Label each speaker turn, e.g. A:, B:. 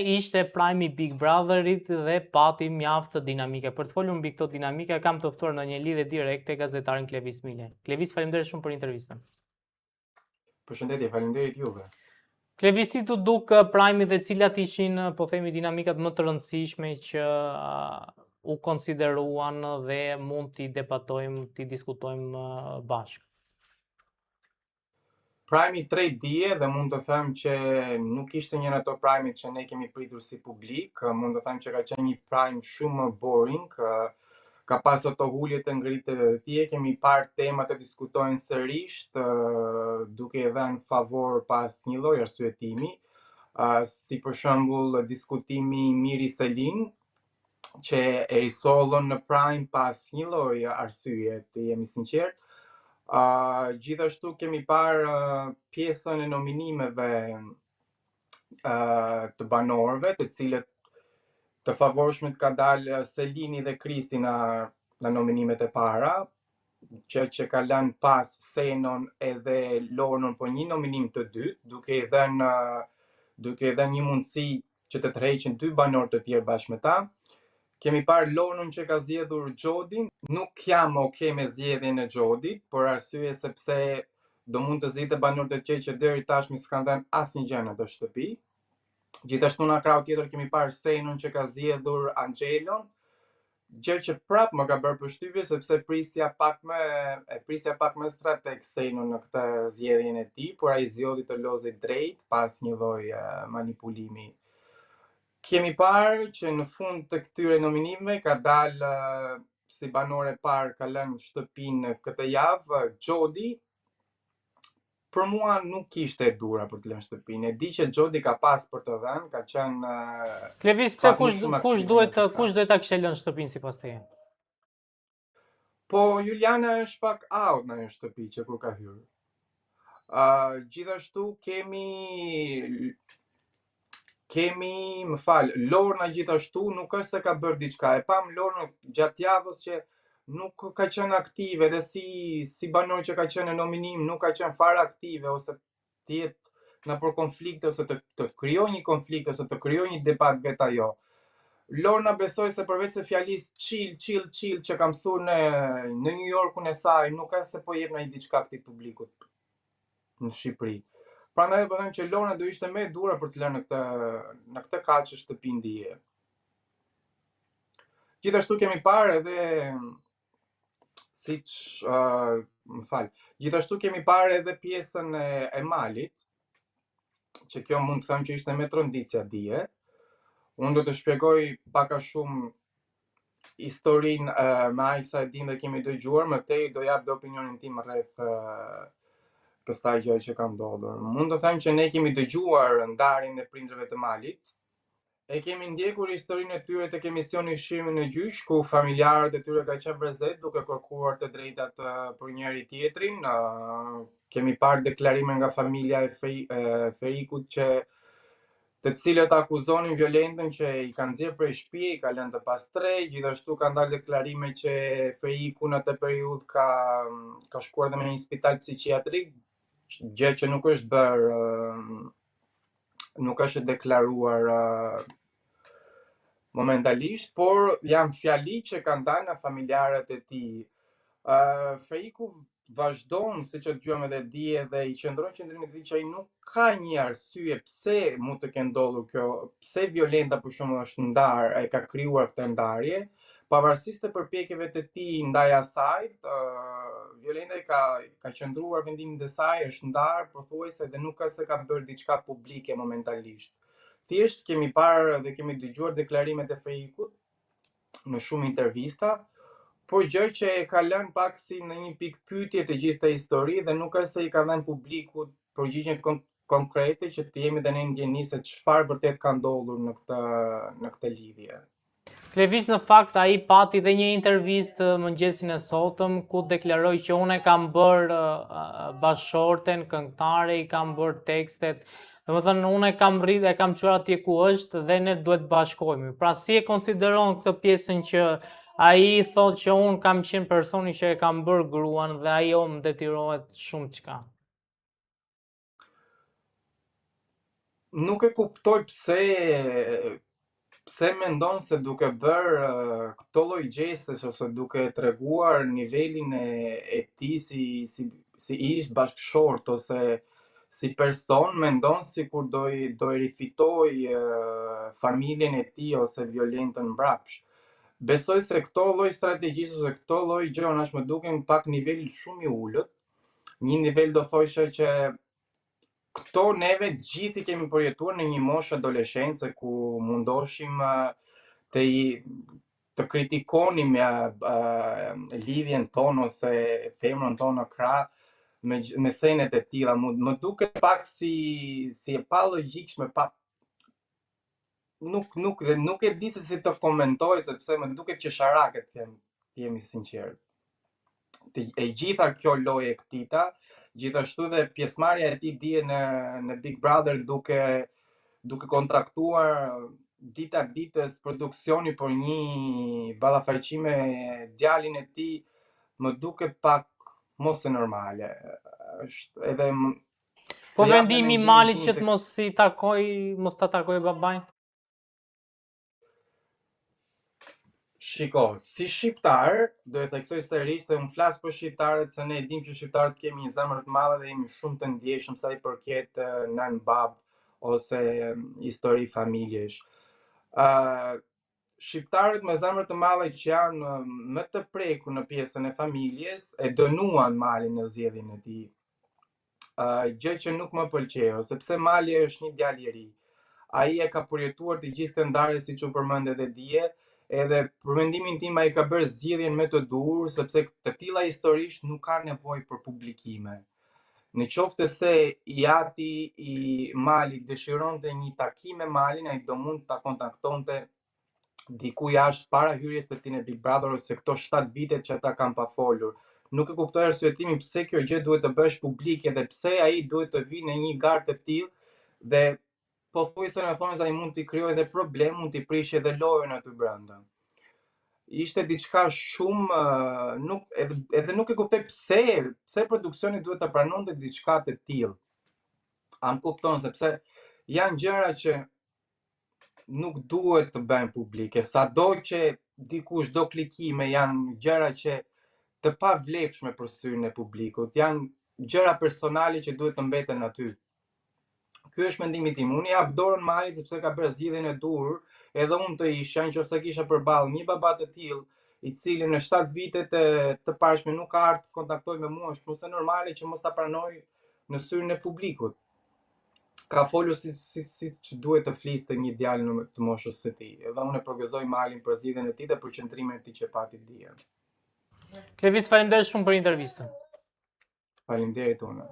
A: Ishte Prime i Big Brotherit dhe pati mjaft dinamike. Për të folur mbi këto dinamika kam të ftuar në një lidhje direkte gazetarin Klevis Mile. Klevis, faleminderit shumë për intervistën.
B: Përshëndetje, faleminderit juve.
A: Klevis, si t'u duk Prime dhe cilat ishin, po themi, dinamikat më të rëndësishme që u konsideruan dhe mund t'i debatojmë, t'i diskutojmë bashkë?
B: Prime i tretë dje dhe mund të them që nuk ishte një nga ato prime që ne kemi pritur si publik, mund të them që ka qenë një prime shumë boring, ka pas ato ulje të ngritje të tij, kemi parë temat të diskutojnë sërish, duke i dhënë favor pas një lloj arsyetimi, si për shembull diskutimi Miri Selin, që e risollën në Prime pas një lloj arsye, të jemi sinqert. Uh, gjithashtu kemi parë uh, pjesën e nominimeve uh, të banorëve, të cilët të favorshmit ka dalë Selini dhe Kristi në, në nominimet e para, që që ka lënë pas Senon edhe Lornën po një nominim të dytë, duke i dhënë duke i dhënë një mundësi që të tërheqin dy banorë të tjerë bashkë me ta. Kemi parë Lornën që ka zgjedhur Xhodin, nuk jam okay me zgjedhjen e Xhodit, për arsye sepse do mund të zgjidhte banorë të tjerë që deri tashmë s'kanë dhënë asnjë gjë në atë shtëpi. Gjithashtu në krahun tjetër kemi parë Senon që ka zgjedhur Anxhelon, gjë që prap më ka bërë përshtypje sepse prisja pak më e prisja pak më strateg Senon në këtë zgjedhjen e tij, por ai zgjodhi të lozi drejt pas një lloj manipulimi. Kemi parë që në fund të këtyre nominimeve ka dalë si banore e parë ka lënë shtëpinë këtë javë Xhodi, për mua nuk ishte e duhura për të lënë shtëpinë. E di që Xhodi ka pas për të dhënë, ka qenë
A: Klevis, pse kush kush duhet të kush duhet ta kishte lënë shtëpinë sipas teje?
B: Po Juliana është pak out në ajo shtëpi që kur ka hyrë. Uh, gjithashtu kemi kemi, më fal, Lorna gjithashtu nuk është se ka bërë diçka. E pamë Lornën gjatë javës që nuk ka qenë aktive dhe si si banor që ka qenë në nominim nuk ka qenë fare aktive ose të jetë nëpër konflikte ose të të krijojë një konflikt ose të krijojë një debat vetë ajo. Lorna besoj se përveç se fjalisë chill, chill, chill që ka mësuar në në New Yorkun e saj, nuk është se po jep ndonjë diçka këtij publikut në Shqipëri. Prandaj po them që Lorna do ishte më e duhura për të lënë në këtë në këtë kaq shtëpinë dje. Gjithashtu kemi parë edhe siç uh, më fal. Gjithashtu kemi parë edhe pjesën e, e malit, që kjo mund të them që ishte më tronditësja dje. Unë do të shpjegoj pak a shumë historinë uh, me aq sa e dim dhe kemi dëgjuar, më tej do jap dhe opinionin tim rreth uh, kësaj gjëje që ka ndodhur. Mund të them që ne kemi dëgjuar ndarjen e prindërve të Malit. E kemi ndjekur historinë e tyre tek emisioni Shihemi në Gjyq, ku familjarët e tyre kanë qenë prezent duke kërkuar të drejtat për njëri tjetrin. Kemi parë deklarime nga familja e Ferikut që të cilët akuzonin Violentën që i ka nxjerrë prej shtëpie, i ka lënë të pastrehë, gjithashtu kanë dalë deklarime që Feriku në atë periudhë ka ka shkuar dhe në një spital psikiatrik, gjë që nuk është bërë nuk është deklaruar momentalisht, por janë fjali që kanë dalë nga familjarët e tij. Uh, Feriku vazhdon, siç e dëgjuam edhe dje dhe i qëndron qëndrimit të tij që ai nuk ka një arsye pse mund të ketë ndodhur kjo, pse Violenta për shembull është ndarë, e ka krijuar këtë ndarje, pavarësisht të përpjekjeve të tij ndaj asaj, uh, Violenta i ka ka qëndruar vendimit të saj, është ndarë pothuajse dhe nuk ka se ka bërë diçka publike momentalisht. Thjesht kemi parë dhe kemi dëgjuar deklarimet e Ferikut, në shumë intervista, por gjë që e ka lënë pak si në një pikëpyetje të gjithë këtë histori dhe nuk është se i ka dhënë publikut përgjigjen kon konkrete që të jemi dhe ne në dijeni se çfarë vërtet ka ndodhur në këtë në këtë
A: lidhje. Klevis në fakt ai pati dhe një intervistë mëngjesin e sotëm ku deklaroi që unë e kam bërë bashkëshorten këngëtare, i kam bërë tekstet, Domethënë, unë e kam rrit, e kam çuar atje ku është dhe ne duhet të bashkohemi. Pra si e konsideron këtë pjesën që ai thotë që unë kam qenë personi që e kam bërë gruan dhe ajo më detyrohet shumë çka.
B: Nuk e kuptoj pse pse mendon se duke bërë këto lloj gjestesh ose duke treguar nivelin e e tij si si si ish bashkëshort ose si person mendon sikur do i do i rifitoj familjen e tij ose Violentën mbrapsht. Besoj se këto lloj strategjish ose këto lloj gjërash më duken pak nivel shumë i ulët. Një nivel do thosha që Këto neve gjithë i kemi përjetuar në një moshë adoleshence ku mundoshim të i të kritikonim uh, lidhjen tonë ose femrën tonë në krah me me senet e tilla. Më, më duket pak si si e palogjikshme, pa nuk nuk dhe nuk e di se si të komentoj sepse më duket qesharake të jem të jem i sinqertë. Të, e gjitha kjo lojë e këtij, gjithashtu dhe pjesëmarrja e tij dje në në Big Brother duke duke kontaktuar dita ditës produksioni për një ballafaqim me djalin e tij më duket pak mos e normale. Është edhe
A: Po vendimi i Malit që të mos i takoj, mos ta takoj babain?
B: Shiko, si shqiptar, do e theksoj sërish se unë flas për shqiptarët se ne e dimë që shqiptarët kemi një zemër të madhe dhe jemi shumë të ndjeshëm sa i përket nënë babë ose histori familjesh. Ë uh, shqiptarët me zemër të madhe që janë më të prekur në pjesën e familjes e dënuan Malin në zgjedhjen e tij. Uh, gjë që nuk më pëlqeu, sepse Mali është një djalë i ri. Ai e ka përjetuar të gjithë këtë ndarje siç u përmend edhe dje, edhe për mendimin tim ai ka bërë zgjidhjen më të duhur, sepse të tilla historish nuk ka nevojë për publikime. Në qoftë se i ati i Malit dëshironte një takim me Malin, ai do mund ta kontaktonte diku jashtë para hyrjes të tij në Big Brother ose këto 7 vitet që ata kanë pa folur. Nuk e kuptoj arsyetimin pse kjo gjë duhet të bëhesh publike dhe pse ai duhet të vijë në një garë të tillë dhe pothuajse në thonjëza ai mund t'i krijojë edhe problem, mund t'i prishë edhe lojën aty brenda. Ishte diçka shumë nuk edhe, edhe nuk e kuptoj pse pse produksioni duhet të pranonte diçka të tillë. A më kupton sepse janë gjëra që nuk duhet të bëhen publike, sado që dikush do klikime janë gjëra që të pavlefshme për syrin e publikut, janë gjëra personale që duhet të mbeten aty. Ky është mendimi tim. Unë i jap dorën Malit sepse ka bërë zgjidhjen e duhur, edhe unë të isha, nëse kisha përballë një baba të tillë, i cili në 7 vitet e të parshme nuk ka ardhur të kontaktojë me mua, është më se normale që mos ta pranoj në syrin e publikut. Ka folur si si si që duhet të fliste një djalë në të moshës së tij. Edhe unë e përgëzoj Malin për zgjidhjen e tij dhe për qëndrimin e tij që pati
A: dje. Klevis, faleminderit shumë për intervistën.
B: Faleminderit unë.